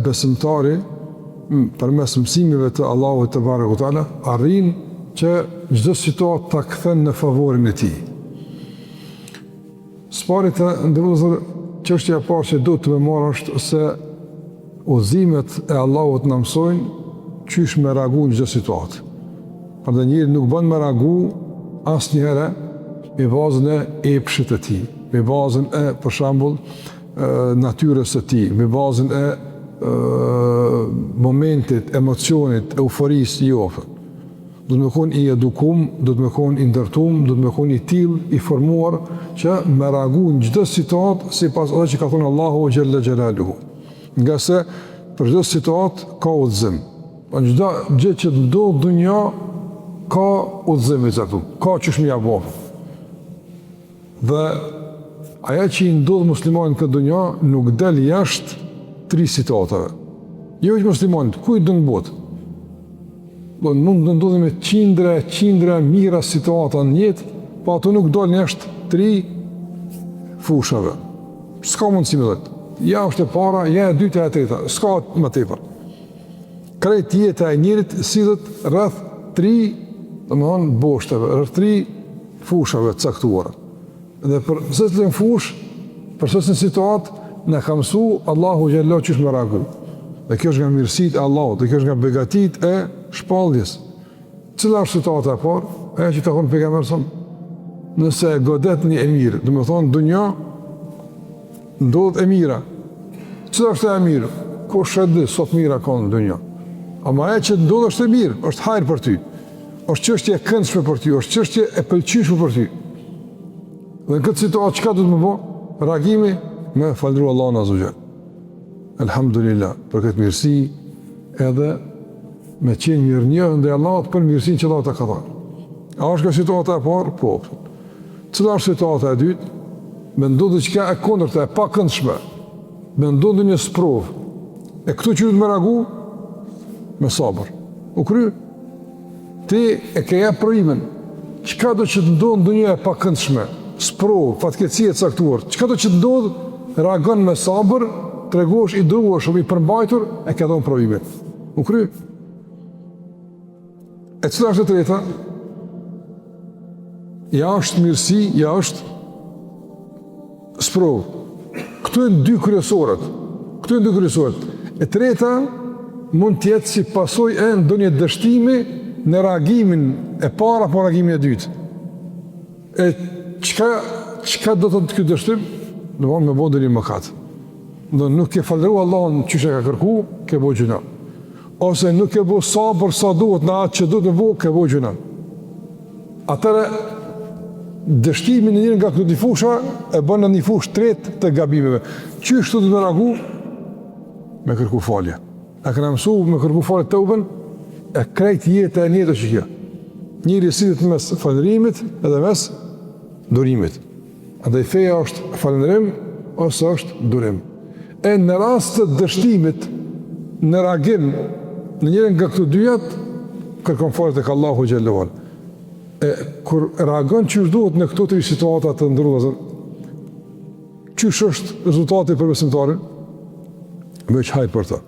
besimtari përmes mësimeve të Allahut tebareke ve teala arrin që çdo situatë ta kthen në favorin e tij. Së pari të nderuar vëllezër, çështja e parë që duhet të marrë është se udhëzimet e Allahut na mësojnë qysh me reagu në çdo situatë. Prandaj njeri nuk bën me reagu asnjëherë me bazën e epshit të tij, me bazën e për shembull natyrës së tij, me bazën e momentit, emocionit, euforisë, jo. Duhet me konë i edukum, duhet me konë i ndërtum, duhet me konë i tillë, i formuar, që me reagu në çdo situatë, sipas asaj që ka thonë Allahu xhelle xhelaluhu. Ngase për çdo situatë ka udhëzim. Për çdo gjë që të ndodh n'dunja, ka udhëzim i caktum, ka qysh me ja bo. Dhe ajo që i ndodh muslimanit në këtë dunja nuk del jashtë tri situatave. Jo veç muslimanit, kujtdo në botë. Do mund të ndodhin me qindra e qindra mijëra situata në jetë, po ato nuk dalin jashtë tri fushave. S'ka mundësi me dhëtë. Ja është e para, ja e dyta, ja e treta. S'ka më tepër. Krejt jeta e njerit sillet rreth tri, domethënë, boshteve, rreth tri fushave të caktuara. Dhe për secilën fushë, për secilën situatë, na ka mësu Allahu xhelle qysh me reagu. Dhe kjo është nga mirësitë e Allahut, dhe kjo është nga begatitë e shpalljes. Cila është situata e parë? Ajo që ka thonë pejgamberi sa nëse e godet një e mirë, domethonë n'dunja, ndodh e mira. Cila është e mirë? Kush e di, sa të mira ka në dunja. Ama ajo që ndodh është e mirë, është hajr për ty. Është çështje e këndshme për ty, është çështje e pëlqyeshme për ty. Dhe në këtë situatë çka duhet me bo? Reagimi me falënderu Allahun azze ve xhel. Elhamdulillah për këtë mirësi edhe me qenë mirënjohës ndaj Allahut për mirësinë që Allahu ta ka dhënë. A është kjo situata e parë? Po. Cila është situata e dytë? Me ndodhë diçka e kundërta, e pakëndshme. Me ndodhë një sprovë. E këtu qysh duhet me reagu? Me sabër. U kry. Ti e ke jep provimin. Çkado që të ndodhë n'dunja e pakëndshme, sprovë, fatkeqësi e caktuar, çkado që të ndodhë, reagon me sabër, tregohesh i durueshëm, i përmbajtur, e ke dhënë provimin. U kry. E cila është e treta? Ja është mirësi, ja është sprovë. Këto janë dy kryesoret. Këto janë dy kryesoret. E treta mund të jetë si pasojë e ndonjë dështimi në reagimin e parë apo reagimin e dytë. E çka çka do të thotë ky dështim? Domethënë me bo ndonjë mëkat. Do nuk ke falënderu Allahun qysh e ka kërku, ke bo gjynah. Ose nuk ke bo sabër sa duhet në atë që duhet me bo, ke bo gjynah. Atëherë, dështimi në njërën nga këto dy fusha, e bën në një fushë tretë të gabimeve. Qysh duhet me reagu? Me kërku falje. A kena mësu me kërku falje teuben? E krejt jeta e njerit është kjo. Njeri sillet mes falënderimit edhe mes durimit. Andaj feja është falënderim ose është durim. E në rast të dështimit në reagim në njërën nga këto dyjat, kërkon falje tek Allahu xhelle ve ala. E kur reagon qysh duhet në këto tri situata të nderuar vëllezër, qysh është rezultati për besimtarin? Veç hajr për të.